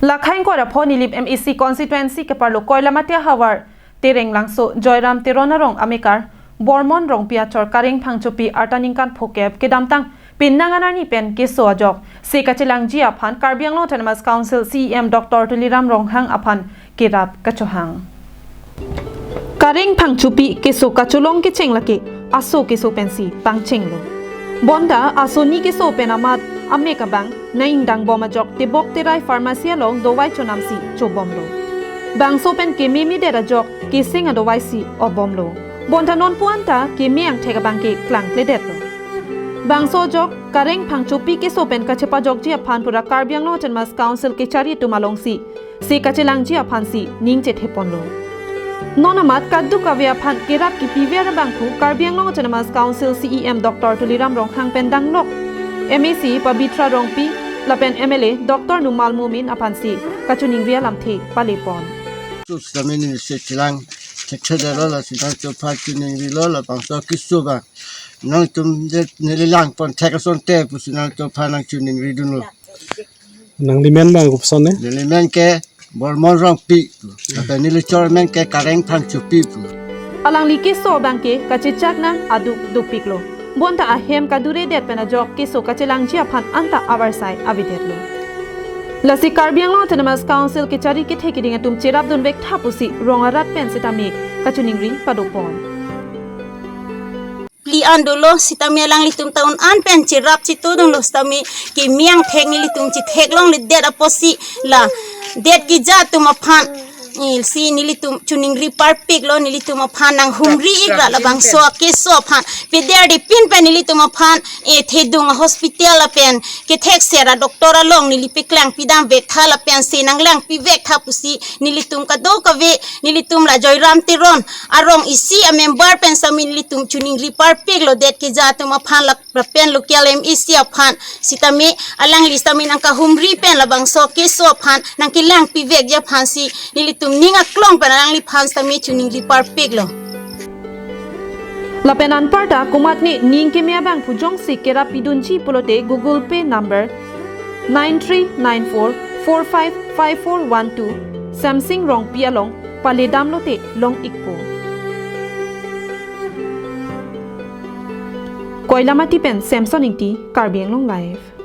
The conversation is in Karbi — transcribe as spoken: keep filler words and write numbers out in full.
Lakhai ingkoi ra pho Nilip M A C constituency keparlo Koilamati ahavar Terenglangso Joyram Teron arong amekar Bormon Rongpi achor Kareng Phangchopi arta ningkan phokep kedamtang penang anarni pen keso ajok se kachelangji aphan Karbi Anglong Autonomous Council C E M Doctor Tuliram Ronghang aphan kerap kachohang. Kareng Phangchopi keso kacholong kecheng lake aso keso pensi pangchenglo. Bonta asoni keso pen amat amek abang nangdang bom ajok Tebok Terai Pharmacy along dovai chonamsi chobomlo. Bangso pen keme medet ajok keseng adovai si obomlo. Bonta non puan ta keme angthek abang ke klangkledetlo. Bangso ajok Kareng Phangchopi keso pen kachepajokji aphan pura Karbi Anglong Autonomous Council kechari atum alongsi se kachelangji aphansi ning chetheponlo. Non amat kadokave aphan kerap kipiver abangphu Karbi Anglong Autonomous Council C E M Doctor Tuliram Ronghang pen danglok M A C Pabitra Rongpi lapen M L A Doctor Numal Momin aphansi kachiningri alamthe palepon. Sus kami ni se chelang thekthe delo, lasi nangtum aphan chiningrilo, labangso keso abang nangtum det neli langpon thek asonte pusi nangtum aphan nangchiningridunlo. Nangli men abang kopuson ne? Neli men ke Bormon Rongpi pu. Lapen neli chor men ke Kareng Phangchopi pu. Alangli keso abang ke kachechak nang aduk dopiklo. Bonta ahem kaduredet pen ajok keso kachelangji aphan anta avarsai avedetlo. Lasi Karbi Anglong Autonomous Council kechari kethe keding atum cherapdunvek tha pusi rong arat pen sitame kachiningri padopon. Pli an dolo sitame alanglitum ta un an pen cherap chitodunlo sitame keme angthek nelitum chithek longledet apotsi la det keja atum aphan, eh, si nelitum chiningri parpiklo, nelitum aphan nanghumri ikra labangso keso aphan peder de pin pen nelitum aphan, eh, thedung hospital lapen kethek sera doctor along neli paklang pidamvek tha lapensi nanglangpivek tha pusi nelitum kadokave nelitum la Joyram Teron arong isi amember pen sitame nelitum chiningri parpiklo det keja atum aphan la lapen local M A C aphan sitame alangli sitame nangkahumri pen labangso keso aphan nangkelangpivekji aphansi nelitum ning aklong pen alangliphan sitame chiningri parpiklo. Lapen anparta komatne ning keme abangphu jongsi kerap pidunji pulote Google Pay number nine three nine four four five five four one two Samsing Rongpi along paledamlote long-ikpo. Koilamati pen Samson Ingti, Karbi Anglong Live.